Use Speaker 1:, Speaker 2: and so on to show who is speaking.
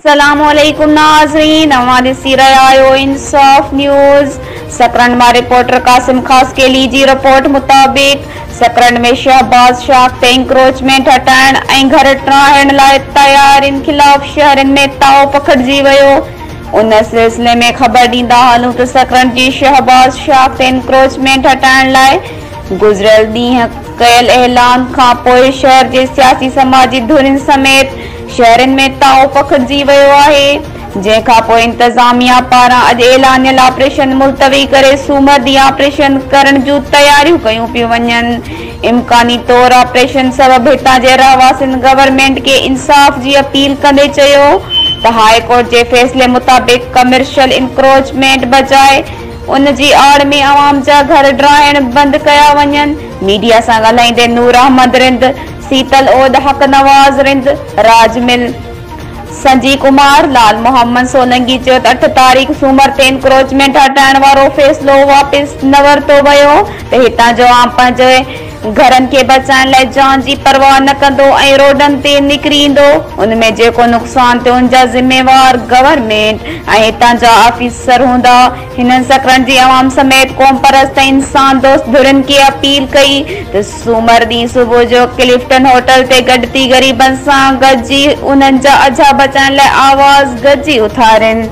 Speaker 1: السلام عليڪم ناظرين اوهان ڏسي رهيا آهيو انصاف نيوز سڪرنڊ مان رپورٽر قاسم خاصخيلي جي رپورٽ مطابق سڪرنڊ ۾ شهباز شاخ تي انڪروچمينٽ هٽائڻ ۽ گهر ٺاهڻ لاء تيارين خلاف شهرين ۾ تاء پکڙجي ويو. ان سلسلي ۾ خبر ڏيندا هلون ته سڪرنڊ جي شهباز شاخ تي انڪروچمينٽ هٽائڻ لاء گذريل ڏينهن ڪيل اعلان کانپوء شهر جي سياسي سماجي ڌرين سميت شهرين ۾ تاء پکڙجي ويو آهي. جنهن کانپوء انتظاميا پاران اڄ اعلانيل آپريشن ملتوي ڪري سومر ڏينهن آپريشن ڪرڻ جون تياريون ڪيون پيون وڃن. امڪاني طور آپريشن سبب هتان جي رهواسين گورنمينٽ کي انصاف جي اپيل ڪندي چيو ته هاء ڪورٽ جي فيصلي مطابق ڪمرشل انڪروچمينٽ بجاء ان جي آڙ ۾ عوام جا گهر ڊاهڻ بند ڪيا وڃن. ميڊيا سان ڳالهائيندي نور احمد رند، سيتل اوڏ، حق نواز رند، راج مل. سنجي ڪمار، لال محمد سولنگي چيو ته اٺ تاريخ سومر تي انڪروچمينٽ هٽائڻ وارو فيصلو واپس نه ورتو ويو ته هتان جو عوام پنهنجي گهرن کي بچائڻ لاء جان جي پرواهه نه ڪندو ۽ روڊن تي نڪري ايندو ان ۾ جيڪو نقصان ٿيو ان جا ذميوار گورنمينٽ ۽ هتان جا آفيسر هوندا. هنن سڪرنڊ جي عوام سميت قومپرست ۽ انسان دوست ڌرين کي اپيل ڪئي ته سومر ڏينهن صبح جو ڪلفٽن هوٽل تي گڏ ٿي غريبن سان گڏجي انهن جا اجها بچائڻ لاء آواز گڏجي اٿارين.